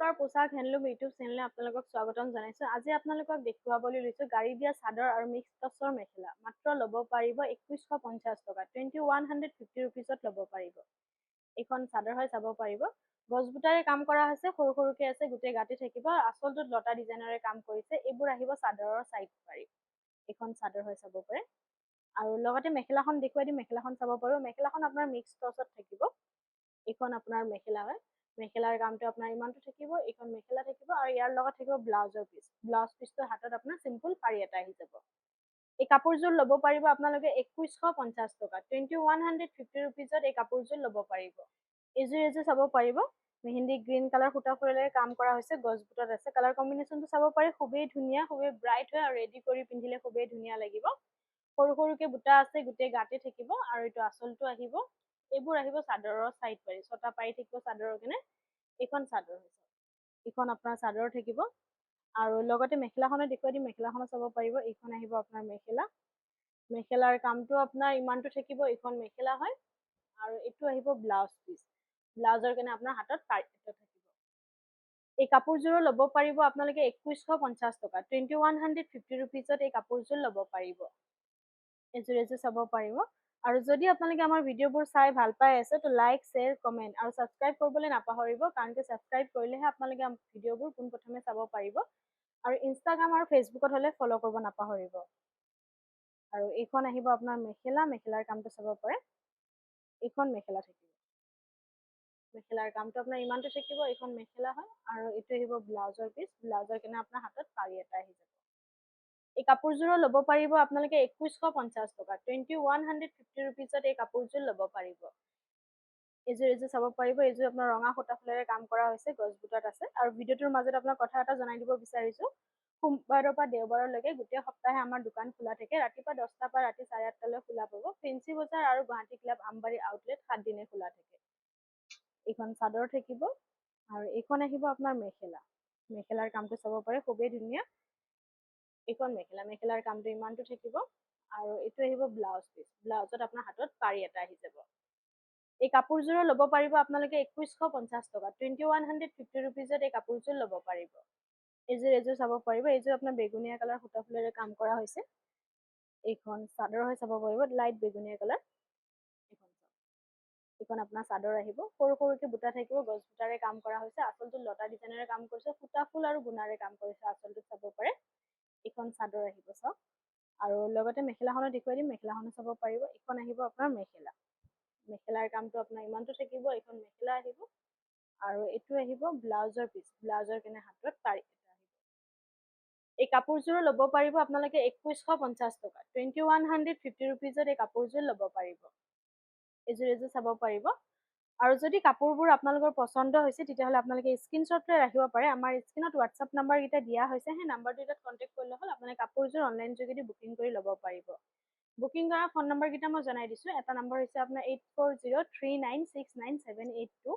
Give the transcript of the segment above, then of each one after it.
নমস্কাৰ, পোচাক handloom YouTube চেনেলে আপোনালোকক স্বাগতম জনাইছো। আজি আপোনালোকক দেখুৱাবলৈ লৈছো গাড়ী দিয়া চাদৰ আৰু মিক্স টচৰ মেখেলা। মাত্ৰ ল'ব পাৰিব 2150 টকা। 2150 ৰুপিজত ল'ব পাৰিব। এইখন চাদৰ হয়, চাব পাৰিব। গছবুটাৰে কাম কৰা হৈছে, সৰু সৰুকে আছে, গোটেই গাতে থাকিব। আচলটোত লতা ডিজাইনৰে কাম কৰিছে। এইবোৰ আহিব চাদৰৰ চাইড পাৰি। এইখন চাদৰ হয়, চাব পাৰে। আৰু লগতে মেখেলাখন দেখুৱাই দিম। মেখেলাখন চাব পাৰিব। মেখেলাখন আপোনাৰ মিক্স টচত থাকিব। এইখন আপোনাৰ মেখেলা হয়। মেখেলাৰ কামটো আপোনাৰ ইমানটো থাকিব। এইখন মেখেলা থাকিব আৰু ইয়াৰ লগত থাকিব ব্লাউজৰ পিচ। ব্লাউজ পিচটো হাতত আপোনাৰ চিম্পুল পাৰি এটা আহি যাব। এই কাপোৰযোৰ ল'ব পাৰিব আপোনালোকে 2150 টকা। 2150 ৰুপিজত এই কাপোৰযোৰ ল'ব পাৰিব। এইযোৰ চাব পাৰিব। মেহেন্দি গ্ৰীণ কালাৰ সূতা ফুলেৰে কাম কৰা হৈছে, গছ বুটাত আছে। কালাৰ কম্বিনেশ্যনটো চাব পাৰে, খুবেই ধুনীয়া, খুবেই ব্ৰাইট হয় আৰু ৰেডি কৰি পিন্ধিলে খুবেই ধুনীয়া লাগিব। সৰু সৰুকে বুটা আছে, গোটেই গাতে থাকিব আৰু এইটো আচলটো আহিব। এইবোৰ আহিব চাদৰৰ চাইড পাৰি। ছটা পাৰি থাকিব চাদৰৰ কাৰণে। এইখন চাদৰ হৈছে। এইখন আপোনাৰ চাদৰ থাকিব আৰু লগতে মেখেলাখনো দেখুৱাই দিম। মেখেলাখনো চাব পাৰিব। এইখন আহিব আপোনাৰ মেখেলা। মেখেলাৰ কামটো আপোনাৰ ইমানটো থাকিব। এইখন মেখেলা হয় আৰু এইটো আহিব ব্লাউজ পিচ। ব্লাউজৰ কাৰণে আপোনাৰ হাতত পাৰি এটা থাকিব। এই কাপোৰযোৰো ল'ব পাৰিব আপোনালোকে 2150 টকা। 2150 ৰুপিজত এই কাপোৰযোৰ ল'ব পাৰিব। এযোৰ চাব পাৰিব। আৰু যদি আপোনালোকে আমাৰ ভিডিঅ'বোৰ চাই ভাল পাই আছে, তো লাইক, শ্বেয়াৰ, কমেণ্ট আৰু ছাবস্ক্ৰাইব কৰিবলৈ নাপাহৰিব। কাৰণ কি ছাবস্ক্ৰাইব কৰিলেহে আপোনালোকে ভিডিঅ'বোৰ পোনপ্ৰথমে চাব পাৰিব। আৰু ইনষ্টাগ্ৰাম আৰু ফেচবুকত হ'লে ফ'ল' কৰিব নাপাহৰিব। আৰু এইখন আহিব আপোনাৰ মেখেলা। মেখেলাৰ কামটো চাব পাৰে। এইখন মেখেলা থাকিব। মেখেলাৰ কামটো আপোনাৰ ইমানটো থাকিব। এইখন মেখেলা হয় আৰু এইটো আহিব ব্লাউজৰ পিচ। ব্লাউজৰ কাৰণে আপোনাৰ হাতত পাৰি এটা আহি যাব। এই কাপোৰযোৰো ল'ব পাৰিব আপোনালোকে 2150 টকা। 2150 ৰুপিজত এই কাপোৰযোৰ ল'ব পাৰিব। এইযোৰ চাব পাৰিব। এইযোৰ আপোনাৰ ৰঙা সূতা ফুলেৰে কাম কৰা হৈছে, গছ বুটাত আছে। আৰু ভিডিঅ'টোৰ মাজত আপোনাক কথা এটা জনাই দিব বিচাৰিছো। সোমবাৰৰ পৰা দেওবাৰলৈকে গোটেই সপ্তাহে আমাৰ দোকান খোলা থাকে। ৰাতিপুৱা 10টাৰ পৰা ৰাতি 8:30লৈ খোলা পাব। ফেঞ্চি বজাৰ আৰু গুৱাহাটী ক্লাব আমবাৰী আউটলেট 7 দিনে খোলা থাকে। এইখন চাদৰ থাকিব আৰু এইখন আহিব আপোনাৰ মেখেলা। মেখেলাৰ কামটো চাব পাৰে, খুবেই ধুনীয়া। এইখন মেখেলা। মেখেলাৰ কামটো ইমানটো থাকিব আৰু এইটো আহিব ব্লাউজ পিচ। ব্লাউজত আপোনাৰ হাতত পাৰি এটা আহি যাব। এই কাপোৰযোৰো ল'ব পাৰিব আপোনালোকে 2150 টকা। 2150 ৰুপিজত এই কাপোৰযোৰ ল'ব পাৰিব। এইযোৰ চাব পাৰিব। এইযোৰ আপোনাৰ বেগুনীয়া কালাৰ সূতা ফুলেৰে কাম কৰা হৈছে। এইখন চাদৰ হৈ, চাব পাৰিব। লাইট বেগুনীয়া কালাৰ। এইখন চাওক, এইখন আপোনাৰ চাদৰ আহিব। সৰু সৰুকে বুটা থাকিব, গছ বুটাৰে কাম কৰা হৈছে। আচলটো লতা ডিজাইনেৰে কাম কৰিছে, সূতা ফুল আৰু গুণাৰে কাম কৰিছে আচলটোত, চাব পাৰে। এইখন চাদৰ আহিব, চাওক। আৰু লগতে মেখেলাখনো দেখুৱাই দিম। মেখেলাখনো চাব পাৰিব। এইখন আহিব আপোনাৰ মেখেলা। মেখেলাৰ কামটো আপোনাৰ ইমানটো থাকিব। এইখন মেখেলা আহিব আৰু এইটো আহিব ব্লাউজৰ পিচ। ব্লাউজৰ কাৰণে হাতত পাৰি এটা আহিব। এই কাপোৰযোৰো ল'ব পাৰিব আপোনালোকে 2150 টকা। 2150 ৰুপিজত এই কাপোৰযোৰ ল'ব পাৰিব। এইযোৰ চাব পাৰিব। আৰু যদি কাপোৰবোৰ আপোনালোকৰ পচন্দ হৈছে, তেতিয়াহ'লে আপোনালোকে স্ক্ৰীনশ্বট লৈ ৰাখিব পাৰে। আমাৰ স্ক্ৰীণত হোৱাটছআপ নাম্বাৰকেইটা দিয়া হৈছে। সেই নাম্বাৰ দুটাত কণ্টেক্ট কৰিলে হ'ল, আপোনালোকে কাপোৰযোৰ অনলাইন যোগেদি বুকিং কৰি ল'ব পাৰিব। বুকিং কৰা ফোন নম্বৰকেইটা মই জনাই দিছোঁ। এটা নম্বৰ হৈছে আপোনাৰ 8403969782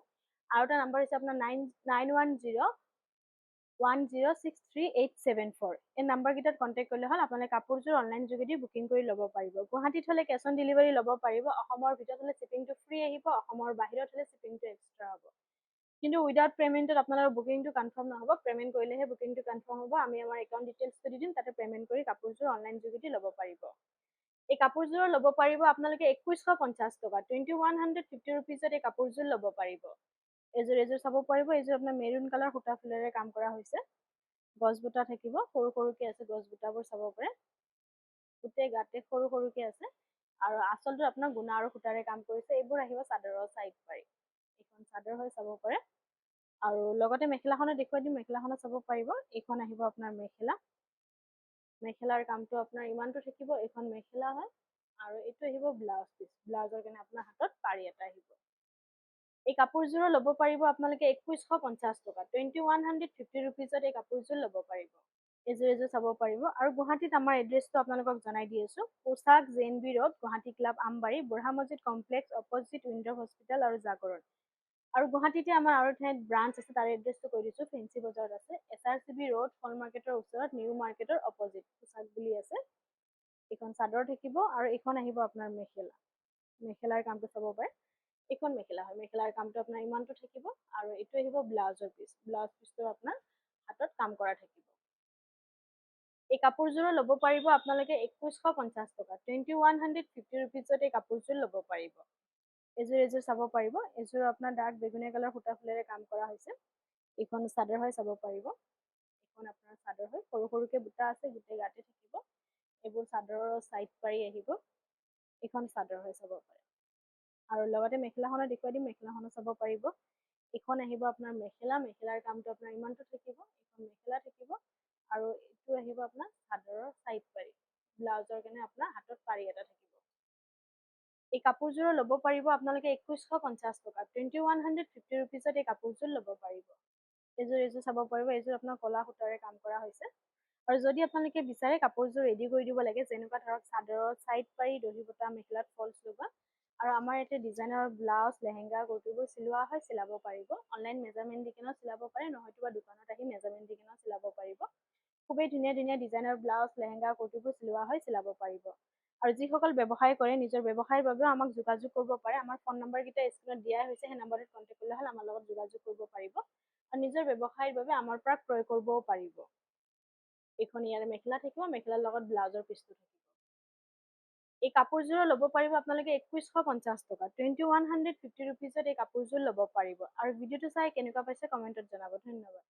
আৰু এটা নম্বৰ হৈছে আপোনাৰ 99101063874। এই নাম্বাৰকেইটাত কণ্টেক্ট কৰিলে হ'ল, আপোনালোকে কাপোৰযোৰ অনলাইন যোগেদি বুকিং কৰি ল'ব পাৰিব। গুৱাহাটীত হ'লে কেছ অন ডেলিভাৰী ল'ব পাৰিব। অসমৰ ভিতৰত হ'লে শ্বিপিংটো ফ্ৰী আহিব। অসমৰ বাহিৰত হ'লে শ্বিপিংটো এক্সট্ৰা হ'ব। কিন্তু উইদাউট পে'মেণ্টত আপোনালোকৰ বুকিংটো কনফাৰ্ম নহ'ব। পে'মেণ্ট কৰিলেহে বুকিংটো কনফাৰ্ম হ'ব। আমি আমাৰ একাউণ্ট ডিটেইলছটো দি দিম, তাতে পে'মেণ্ট কৰি কাপোৰযোৰ অনলাইন যোগেদি ল'ব পাৰিব। এই কাপোৰযোৰ ল'ব পাৰিব আপোনালোকে 2150 টকা। 2150 ৰুপিজত এই কাপোৰযোৰ ল'ব পাৰিব। এইযোৰ চাব পাৰিব। এইযোৰ আপোনাৰ মেৰুন কালাৰ সূতা ফুলেৰে কাম কৰা হৈছে, গছ বুটা থাকিব, সৰু সৰুকে আছে গছ বুটাবোৰ, চাব পাৰে। গোটেই গাতে সৰু সৰুকে আছে আৰু আচলটো আপোনাৰ গুণা আৰু সূতাৰে কাম কৰিছে। এইবোৰ আহিব চাদৰৰ চাইড পাৰি। এইখন চাদৰ হৈ, চাব পাৰে। আৰু লগতে মেখেলাখনো দেখুৱাই দিম। মেখেলাখনো চাব পাৰিব। এইখন আহিব আপোনাৰ মেখেলা। মেখেলাৰ কামটো আপোনাৰ ইমানটো থাকিব। এইখন মেখেলা হয় আৰু এইটো আহিব ব্লাউজ পিচ। ব্লাউজৰ কাৰণে আপোনাৰ হাতত পাৰি এটা আহিব। এই কাপোৰযোৰো ল'ব পাৰিব আপোনালোকে 2150 টকা। 2150 ৰুপিজত এই কাপোৰযোৰ ল'ব পাৰিব। এইযোৰ চাব পাৰিব। আৰু গুৱাহাটীত আমাৰ এড্ৰেছটো আপোনালোকক জনাই দি আছো। পোচাক, J N B road, Guwahati club Ambari, Burha Masjid complex, opposite উইণ্ডৰ হস্পিটেল আৰু জাগৰণ। আৰু গুৱাহাটীতে আমাৰ আৰু ঠাইত ব্ৰাঞ্চ আছে, তাৰ এড্ৰেছটো কৈ দিছো। ফেঞ্চি বজাৰত আছে, S R C B road, ফল মাৰ্কেটৰ ওচৰত, নিউ মাৰ্কেটৰ অপজিট পোচাক বুলি আছে। এইখন চাদৰ থাকিব আৰু এইখন আহিব আপোনাৰ মেখেলা। মেখেলাৰ কামটো চাব পাৰে। এইখন মেখেলা হয়। মেখেলাৰ কামটো আপোনাৰ ইমানটো থাকিব আৰু এইটো আহিব ব্লাউজৰ পিচ। ব্লাউজ পিচটো আপোনাৰ হাতত কাম কৰা থাকিব। এই কাপোৰযোৰো ল'ব পাৰিব আপোনালোকে 2150 টকা। 2150 ৰুপিজত এই কাপোৰযোৰ ল'ব পাৰিব। এযোৰ চাব পাৰিব। এযোৰ আপোনাৰ ডাৰ্ক বেগুনীয়া কালাৰ সূতা ফুলেৰে কাম কৰা হৈছে। এইখন চাদৰ হয়, চাব পাৰিব। এইখন আপোনাৰ চাদৰ হয়, সৰু সৰুকে বুটা আছে, গোটেই গাতে থাকিব। এইবোৰ চাদৰৰ চাইড পাৰি আহিব। এইখন চাদৰ হয়, চাব পাৰে। আৰু লগতে মেখেলাখনো দেখুৱাই দিম, মেখেলাখনো চাব পাৰিব। এইখন আহিব আপোনাৰ মেখেলা। মেখেলাৰ কামটো আপোনাৰ ইমানটো থাকিব। এইখন মেখেলা থাকিব আৰু এইটো আহিব আপোনাৰ চাদৰৰ চাইড পাৰি। ব্লাউজৰ কাৰণে আপোনাৰ হাতত পাৰি এটা থাকিব। এই কাপোৰযোৰো ল'ব পাৰিব আপোনালোকে 2150 টকা। 2150 ৰুপিজত এই কাপোৰযোৰ ল'ব পাৰিব। এইযোৰ চাব পাৰিব। এইযোৰ আপোনাৰ ক'লা সূতাৰে কাম কৰা হৈছে। আৰু যদি আপোনালোকে বিচাৰে কাপোৰযোৰ ৰেডি কৰি দিব লাগে, যেনেকুৱা ধৰক চাদৰত চাইড পাৰি দহি বটা, মেখেলাত ফলচ লগোৱা, আৰু আমাৰ ইয়াতে ডিজাইনৰ ব্লাউজ, লেহেংগা, কুৰ্তিবোৰ চিলোৱা হয়, চিলাব পাৰিব। অনলাইন মেজাৰমেণ্ট দি কেনেও চিলাব পাৰে, নহয়তো বা দোকানত আহি মেজাৰমেণ্ট দি কেনেও চিলাব পাৰিব। খুবেই ধুনীয়া ধুনীয়া ডিজাইনৰ ব্লাউজ, লেহেংগা, কুৰ্তিবোৰ চিলোৱা হয়, চিলাব পাৰিব। আৰু যিসকল ব্যৱসায় কৰে, নিজৰ ব্যৱসায়ৰ বাবেও আমাক যোগাযোগ কৰিব পাৰে। আমাৰ ফোন নম্বৰকেইটা স্ক্ৰীণত দিয়াই হৈছে, সেই নম্বৰটোত কণ্টেক্ট কৰিলে হ'ল আমাৰ লগত যোগাযোগ কৰিব পাৰিব আৰু নিজৰ ব্যৱসায়ৰ বাবে আমাৰ পৰা ক্ৰয় কৰিবও পাৰিব। এইখন ইয়াৰে মেখেলা থাকিব, মেখেলাৰ লগত ব্লাউজৰ পিচটো থাকিব। এই কাপোৰযোৰো ল'ব পাৰিব আপোনালোকে 2150 টকা। 2150 ৰুপিজত এই কাপোৰযোৰ ল'ব পাৰিব। আৰু ভিডিঅ'টো চাই কেনেকুৱা পাইছে কমেণ্টত জনাব। ধন্যবাদ।